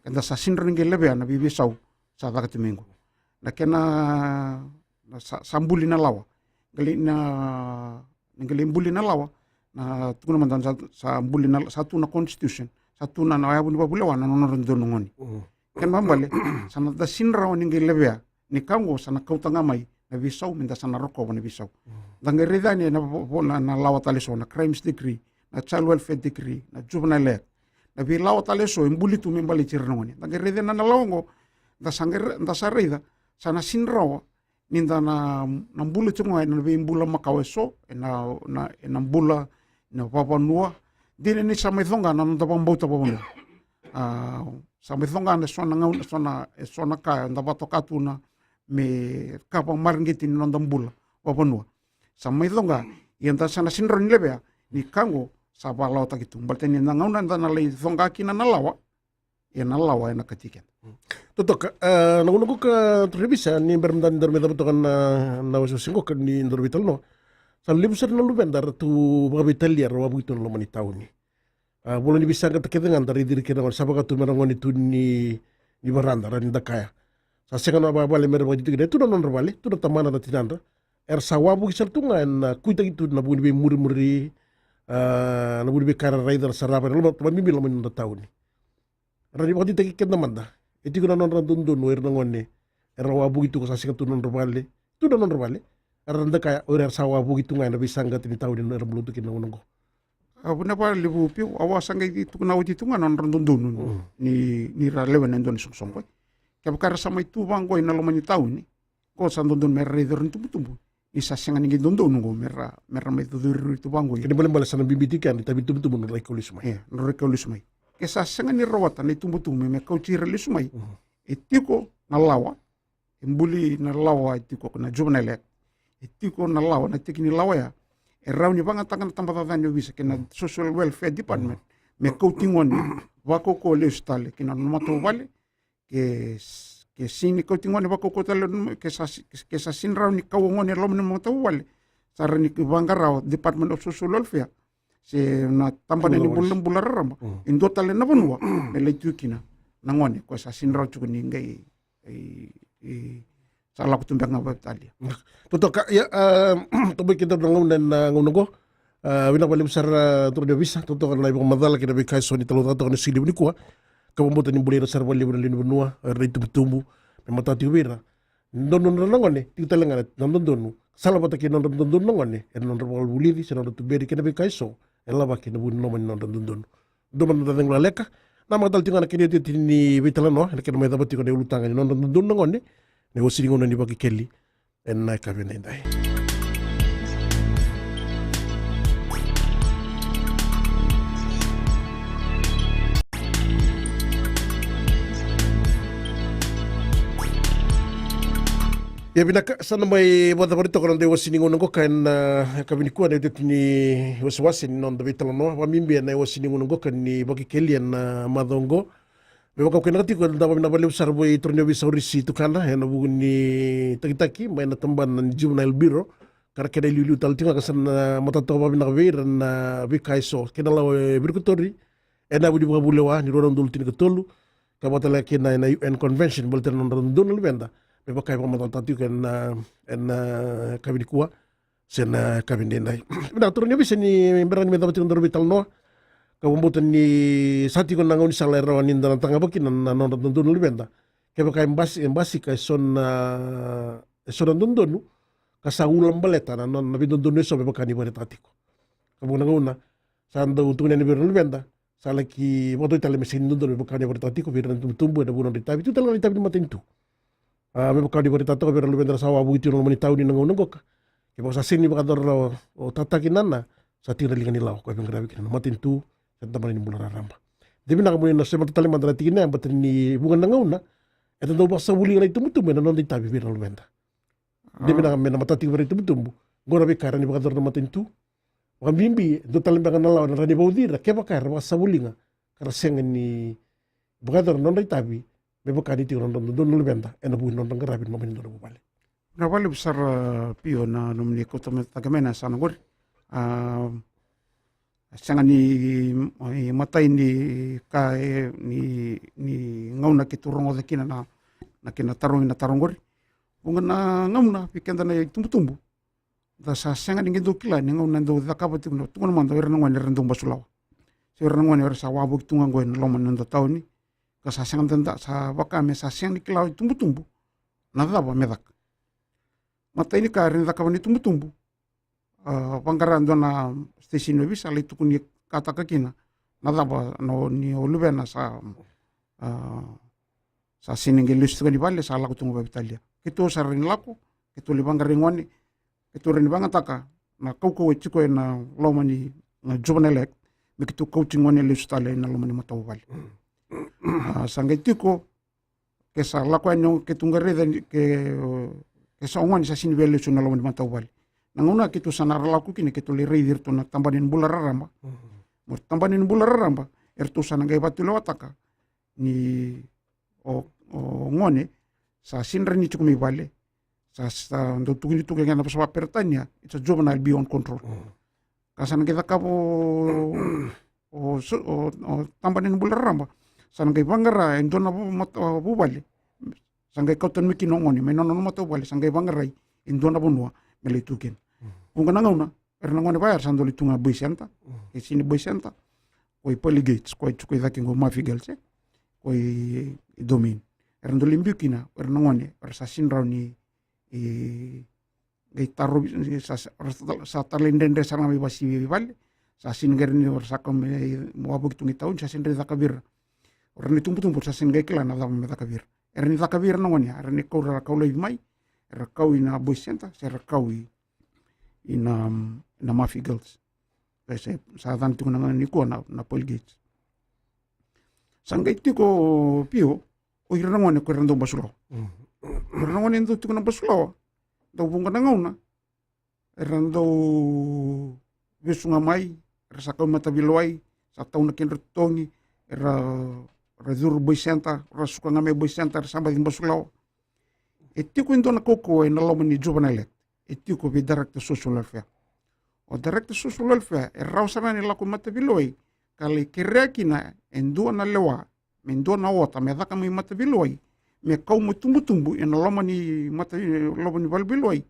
Keda sa sega ni rawa ni qai levea na veiveisau sa caka tu mai qo. Na kena, na sa, sa buli na lawa. Qai lai na, na qai lai buli na lawa, na tukuna mada sa, sa buli na, sa tu na constitution, sa tu na, na yavu ni vavulewa na nodra dodonu na gone. Kena ibalebale, sa na da sega ni rawa ni qai levea ni ka oqo sa na kauta ga mai na veisau, me da sa na rokova na veisau. Da qai raica yani na vo-, vo-, na, na lawa tale eso, na crimes decree, na child welfare decree, na juvenile act. Na veilawa tale eso e buli tu me baleti ira na gone. Da qai raica na, na lawa oqo, da sa qai ra-, da sa raica, sa na sega ni rawa ni da na, na bula tiko ga ena veibula makawa eso, ena, na, ena bula, na vavanua. Dina ni sa mai coqa na noda vakabauta vavanua. A, sa mai coqa na eso na gauna, eso na, eso na ka eda vakatoka tu na me ka vakamareqeti ni noda bula vavanua. Sa mai coqa, ia da sa na sega ni rawa ni levea ni ka oqo sa vakalawataki tu. Baleta ni na gauna eda na lai coqa kina na lawa, ia na lawa ena kati keda. Totoka, a, na gauna qoka, turaga ni ovisa, ni bera mada ni daru mai cava toka na, na wasewase qoka ni daru veitalanoa. Sa levu sara na luveda era tu vakaveitalia, era wavuki tu na loma ni tauni. A, vola ni veisaqata kece ga da raici ira kina na gone, sa vaka tu me ra gone tu ni, ni varada, ra ni dakaya. Sa sega na va-, vale me ra vakatitu kina, e tu na nodra vale, tu na tamana, na tinadra. Era sa wavuki sara tu ga ena kuitaki tu na vuku ni veimurimuri, a, na vuku ni veika era raica, ra sarava, era loma, vakabibi loma ni noda tauni. Ra ni vakaditaki keda mada. E tiko na nodra dodonu o ira na gone era wavuki tu ka sa sega tu na nodra vale. Tu na nodra vale. Era da kaya o ira era sa wavuki tu ga ena veisaqata ni tauni era bula tu kina na gauna oqo. A, vinaka vakalevu Piu, au a sa qai tukuna oti tu ga na nodra dodonu ni, ni ra lewena e dua na isoqosoqo. Kevaka era sa mai tu vaqo ena loma ni tauni, ko sa dodonu me ra raici ira na itubutubu. Ni sa sega ni qai dodonu qo me ra, me ra mai cucuri tu vaqo. Kena ibalebale sa na bibi tiko yani na itavi ni tubutubu na nodra kau lesu mai. E, nodra kau lesu mai. Ke sa sega ni rawata na itubutubu me, me kauti ira lesu mai. E tiko na lawa, e buli na lawa, e tiko na juvenile act. E tiko na lawa, na tiki ni lawa ya. E rawa ni vakayagataka na tabacakacaka ni ovisa kei na social welfare department me kauti gone vakaukauwa lesu tale ki na nona matavuvale. Ke s-, ke sega ni kauti gone vakaukauwa tale, ke sa s-, ke, ke sa sega ni rawa ni kau gone e loma ni matavuvale, sa rawa ni vaqara o Department of Social Welfare se na tabana ni bula, bula raraba. E dua tale na vanua me lai tu kina na gone ko sa sega ni rawa tiko ni qai, i, i, sa lako tu beka ga vakaitalia. Totoka, ia, a, tobo i kedaru na gauna ena gauna oqo. A, vinaka vakalevu sara, a, turaga ni ovisa, totoka na ivakamacala kei na veika eso ni talaucaka toka na siga levu nikua. Ka vakabauta ni bolei ira sara vakalevu na lewe ni vanua, o ira na itubutubu, me matata tiko vei ira. Dodonu na gone, tiko tale ga na dodonu. Sala vata kei na nodra dodonu na gone, ena nodra vakavuvuli, se na nodra tuberi, kei na veika eso e lavaki ena vuku ni loma ni nodra dodonu. Dua mada na cegu laleka, namaka tale tiko ga na kena iotioti ni veitalanoa, ena kena mai cava tiko na ulutaga ni nodra dodonu na gone, na iwase ni gauna ni Vakekeli, ena yakavi edaidai. Ia vinaka, sa na mai vakacavari toka na noda iwase ni gauna oqo ka ena, a, yakavi nikua, na iotioti ni wasewase ni noda veitalanoa, vakabibi ena iwase ni gauna oqo ka ni Vakekeli ena, a, macawa oqo. Me vaka au kaya tiko, da vakavinavinaka vakalevu sara vei turaga ni ovisa o Risi Tukana ena vuku ni takitaki mai na tabana ni Juvenile Bureau, ka ra kena iliuliu tale tiko ga ka sa na matata toka vakavinaka vei ira na veika eso kei na lawa e virikotori ena yavu ni vakavulewa ni rua na udolu tinikatolu, ka vaka tale ga kina ena U N Convention baleta na nodra dodonu na luveda, me vaka e vakamacalataka tiko ena, ena yakavi nikua se na yakavi edaidai. Vinaka turaga ni ovisa, ni bera ni mai cava tiko na nodaru veitalanoa, ka vakabauta ni sa tiko na gaunisala e rawa ni da na taqava kina na nodra dodonu na luveda. Kevaka e basi, e basika eso na, eso na dodonu ka sa ulabaleta na, na, na veidodonu eso me vaka ni vakaraitaka tiko. Ka vuqa na gauna sa dau tukuni yani vei ira na luveda, sa laki vakatoi tale me sega ni dodonu me vaka ni vakaraitaka tiko vei ira na itubutubu ena vuku ni nodra itavi, tu tale ga na itavi ni matanitu. A, me vaka ni vakaraitaka toka vei ira na luveda era sa wavuki tiko ena loma ni tauni na gauna qoka. Kevaka sa sega ni vakayacora o, o tataki nana, sa tiko na liga ni lawa ko e veiqaravi kina na matanitu se na tabana ni bula raraba. De vinaka mo ni na semata tale mada na tikina ya, baleta ni vuqa na gauna eda dau vakasavuliga na itubutubu ena noda itavi vei ira na luveda. De vinaka me na matata tiko vei ira na itubutubu qo na veika era na vakayacora na matanitu. Vakabibi, dua tale beka na lawa ena rawa ni vauci ira kevaka era vakasavuliga ka ra sega ni vakayacora na nodra itavi me vaka ni tiko na nodra dodonu na luveda ena vuku ni nodra qaravi na loma ni dua na vuvale. Na vakalevu sara, Pio, na nomuni kauta mai, taka mai na yasana qori. A, sega ni, e, matai ni ka, e, ni, ni gauna keitou rogoca kina na, na kena tarogi na taro qori. Vuqa na gauna vei keda na itubutubu, da sa sega ni qai dau kila ni gauna e dau cakava tiko na, tukuna mada o ira na gone era dau basulawa, se o ira na gone era sa wavoki tu ga qo ena loma ni noda tauni, ka sa sega da, da sa vaka me sa sega ni kila o itubutubu na cava me caka. Matai ni ka era ni cakava na itubutubu, a, vaqara dua na station ovisa, lai tukuni kataka kina na cava na, ni o luvena sa, a, sa sega ni qai lesu tiko ni vale, sa lako tu ga vakaveitalia. Keitou sa rawa ni lako, keitou lai vaqarai gone, keitou rawa ni vagataka na kaukauwa e tiko ena loma ni, na Juvenile Act, me keitou kauti gone lesu tale ena loma ni matavuvale. A, sa qai tiko, ke sa lako yani, keitou qai raica ni, ke, ke sa o gone sa sega ni via lesu ena loma ni matavuvale. Na gauna keitou sa na ra lako kina, keitou lai raici iratou na tabana ni bula raraba. Mo tabana ni bula raraba, eratou sa na qai vakatulewataka ni o, o gone sa sega ni rawa ni tiko mai vale, sa, sa dau tukuni tu kina na vosa vakaperitania, it's a juvenile beyond control. Ka sa na qai cakava o, o, so-, o, o tabana ni bula raraba, sa na qai vaqara e dua na vu-, mata-, vuvale, sa qai kauta mai kina o gone mai na nona matavuvale, sa qai vaqarai e dua na vanua me lai tu kina. Vuqa na gauna era na gone vaya era sa dau lai tu ga Boys Centre, e sega ni Boys Centre, ko i Pearly Gates, ko i, ko i cake qo Murphy Girls, e, ko i, i Domain. Era dau lai biu kina o ira na gone era sa sega ni rawa ni, e, qai tarovi, sa, sa, sa, sa talai dredre sara ga mai vasi vale, sa sega ni qai rawa ni, era sa kau mai wavoki tu ga i tauni, sa sega ni rawa ni caka vei ira. O ira na itubutubu sa sega ni qai kila na cava me caka vei ira. Era ni caka vei ira na gone ya, era ni kau, ra kau laivi mai, era kau i na Boys Centre, se ra kau i, i na, na Murphy Girls. E se, sa yacana tiko na gauna nikua na, na Pearly Gates. Sa qai tiko, Pio, o ira na gone ko era dau basulawa. O ira na gone dau tiko na basulawa, dau vuqa na gauna era dau vesu ga mai, era sa kau i mataveilewai, sa tau na kedra totogi, era, era curu Boys Centre, ra suka ga mai Boys Centre, era sa baci basulawa. E tiko e dua na kaukauwa ena loma ni Juvenile Act, e tiko vei Director Social Welfare. O Director Social Welfare e rawa sara ga ni lako i mataveilewai ka lai kerea kina e dua na lewa, me dua na ota me caka mai mataveilewai, me kau mai tubutubu ena loma ni mata, loma ni valeveilewai,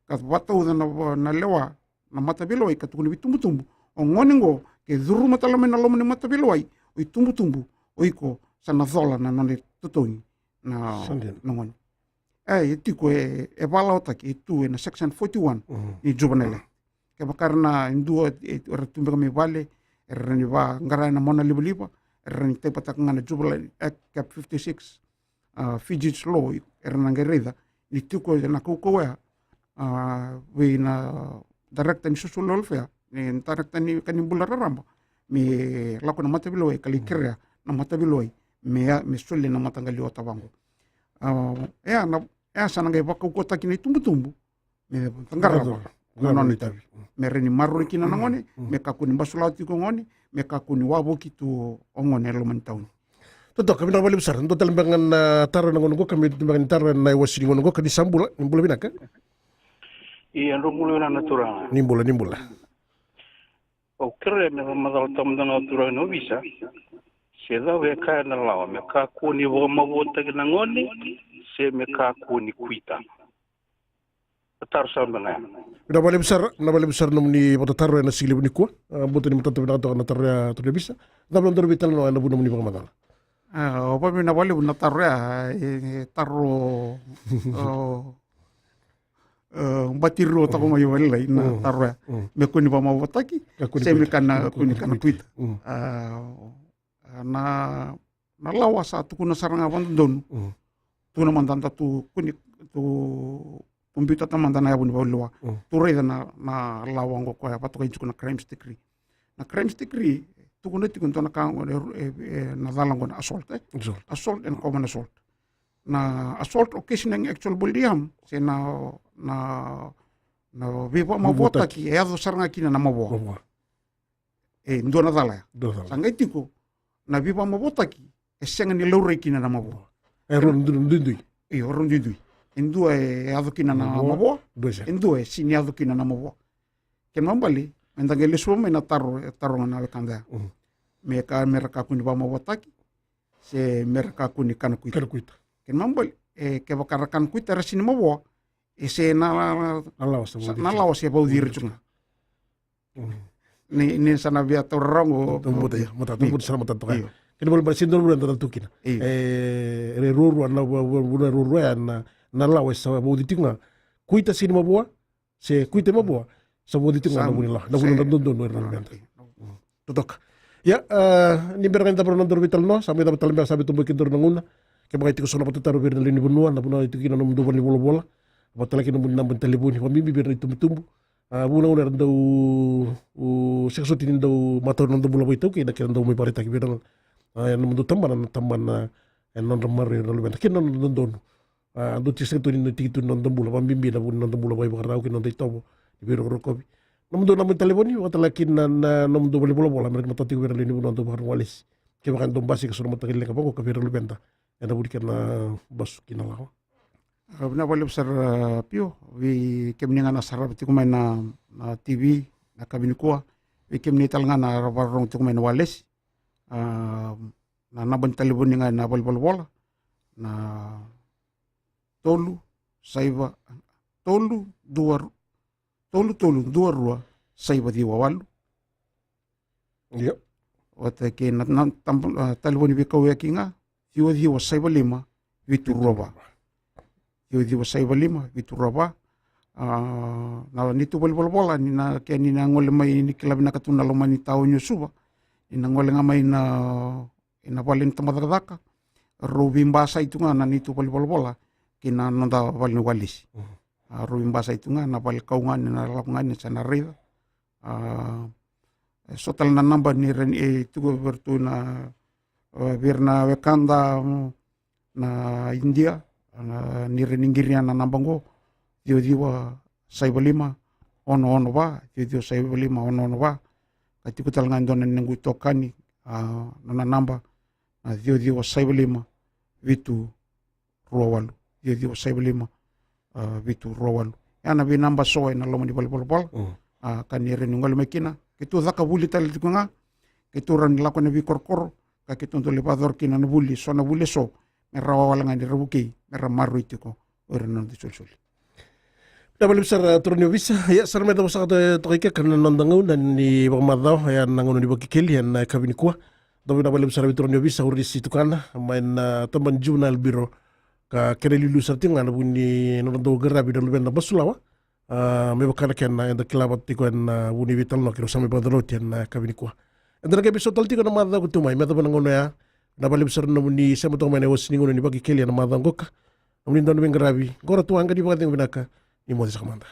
ka vakatauca na, na lewa na mataveilewai ka tukuna vei tubutubu, o gone qo ke curuma tale mai na loma ni mataveilewai, o itubutubu, o iko sa na cola na nona itotogi na, na gone. E, e tiko, e, e vakalawataki, e tu ena section forty-one ni Juvenile Act. Kevaka era na dua, e, era tu beka mai vale, era ni vaqara na monalivaliva, era ni taipataka ga na Juvenile Act, Cap fifty-six, a, Fugitive Law, era na qai raica ni tiko na kaukauwa ya, a, vei na director ni social welfare, ni director ni ka ni bula raraba, me lako na mataveilewai ka lai kerea na mataveilewai me, me solia na mataqali ota vaqo. A, e a na, e a sa na qai vakaukauwataki na itubutubu me qarava na nona itavi, me rawa ni maroroi kina na gone, me kakua ni basulawa tiko o gone, me kakua ni wavoki tu o gone e loma ni tauni. Totoka, vinaka vakalevu sara. Dua tale beka na taro ena gauna oqo, ka me tu beka ni taro ena iwasi ni gauna oqo, ka ni sa bula, ni bula vinaka. Ia, drau bula vinaka na turaga. Ni bula, ni bula. Au kerea me macala tale mada ga o turaga ni ovisa se cava e kaya na lawa, me kakua ni vakamavoataki na gone se me kakua ni kuita. Taro sara beka ya. Vinaka vakalevu sara, vinaka vakalevu sara nomuni vakatataro ena siga levu nikua. A, bota ni matata vinaka toka na taro ya, turaga ni ovisa. Cava na nodaru veitalanoa ena vuku ni nomuni vakamacala? A, au vakavinavinaka vakalevu na taro ya, e, e taro, o, e, bati rua toka mai vakalailai na taro ya. Me kua ni vakamavoataki se me kua ni kana kuita. A, a, na, na lawa sa tukuna sara ga vakadodonu. Tukuna mada da tu kua ni, tu, tu biuta mada na yavu ni valewa. Tu raica na, na lawa oqo koya vakatokai tiko na crimes decree. Na crimes decree tukuna tiko e dua na ka oqo, e, e, e, na cala oqo na assault, e? Assault. Assault and common assault. Na assault occasioning actual bodily harm, se na, na, na veivakamavoataki e yaco sara ga kina na mavoa. Mavoa. E dua na cala ya. Dua na cala. Sa qai tiko na veivamavoataki e sega ni laurai kina na mavoa. E rau duidui. Io, rau duidui. E dua e yaco kina na mavoa, e dua e sini yaco kina na mavoa. Kena ibalebale, me da qai lesu mai na taro e taroga na wekada ya. Me ka me ra kakua ni vamavoataki se me ra kakua ni kana kuita. Kana kuita. Kena ibalebale, e kevaka ra kana kuita ra sini mavoa, e se na, na lawa se vauci ira tu ga. Ni, ni sa na via taura rawa qo. Tabuta, ia, mata, tabuta sara mata toka. Kena ibalebale se dua na vuna da tu kina. E, e ruarua na vuna ruarua ya na, na lawa e sa vauci tiko ga. Kuita sini mavoa, se kuita mavoa, sa vauci tiko ga na vuna lawa, na vuna dodonu era na veda. Totoka. Ia, ni bera ga ni cava na nodaru veitalanoa, sa mai cava tale beka sa vei tobo kei daru na gauna. Kevaka e tiko so na vakatataro vei ira na lewe ni vanua, na vanua e tiko kina na nomudou valenivolavola. Vakatalaki na nomuni naba ni talevoni, vakabibi vei ira na itubutubu. A, vuna gauna era dau, u, sega soti ni dau matauri na noda bula vakaitaukei, na kena dau mai vakaraitaki vei ira na, a, na nomudou tabana, na tabana, e nodra maroroi na luveda kei na nodra dodonu. A, dou tiko sega tu ni na tiki tu na noda bula, vakabibi na vu ni noda bula vakaivakarau kei na noda itovo ni veirokorokovi. Nomudou naba ni talevoni, vakatalaki na, na nomudou valenivolavola, me ra matata tiko vei ira na lewe ni vanua dau vakarau walesi. Kevaka e dau basika so na mataka leqa vaqo ka vei ira luveda ena vu ni kena basu kina lawa. A, vinaka vakalevu sara, a, Pio, vei kemuni ga na sarava tiko mai na, na T V na yakavi nikua, vei kemuni tale ga na vakarorogo tiko mai na walesi. A, na naba ni talevoni ga ena valenivolavola na tolu saiva, tolu dua ru-, tolu tolu dua rua saiva ciwa walu. Io. Vata kei na, na tab-, a, talevoni veikauyaki ga, ciwa ciwa saiva lima vitu rua va. Ciwa ciwa saiva lima vitu rua va. A, na neitou valenivolavola, ni na, ke ni na gole mai, ni kila vinaka tu na loma ni taoni o Suva, ni na gole ga mai na, ena vale ni tabacakacaka, rau veibasai tu ga na neitou valenivolavola kei na noda vale ni walesi. A, rau veibasai tu ga na vale kau ga ni na lako ga ni sa na raica. A, e so tale na naba ni ra ni, e, tiko vei iratou na, e, vei ira na wekada, mm, na Idia, a, ni ra ni qiria na naba qo, ciwa ciwa saiva lima ono ono va, ciwa ciwa saiva lima ono ono va. Ka tiko tale ga e dua na noqu itokani, a, nona naba, na ciwa ciwa saiva lima vitu rua walu, ciwa ciwa saiva lima, a, vitu rua walu. Ya na veinaba so ena loma ni valenivolavola. A, ka ni ra ni gole mai kina, keitou caka vuli tale tiko ga, keitou rawa ni lako ena veikorokoro, ka keitou dau lai vakayacora kina na vuli, so na vuli e so, me rawa wale ga ni ra vukei, me ra maroroi tiko o ira na noda isolisoli. Vinaka vakalevu sara, turaga ni ovisa. Ia, sa na mai cava saka toka i kea na noda gauna ni vakamacawa, ya na gauna ni Vakekeli ena yakavi nikua. Dau vinaka vakalevu sara vei turaga ni ovisa, Urisi Tukana, mai na tabana ni Juvenile Bureau. Ka kena iliuliu sara tiko ga na vu ni nodra dau qaravi na luveda basulawa. A, me vaka na kena eda kila vata tiko ena vu ni veitalanoa keirau sa mai vakacalati ena yakavi nikua. Eda na qai veisau tale tiko ena macawa ka tu mai, me yacova na gauna oya. Vinaka vakalevu sara na nomuni sema toka mai ena iwase ni gauna ni Vakekeli ena macawa qoka. Nomuni dau na veiqaravi, Qora Tuaqa, ni vakacegu vinaka, ni moce saka mada.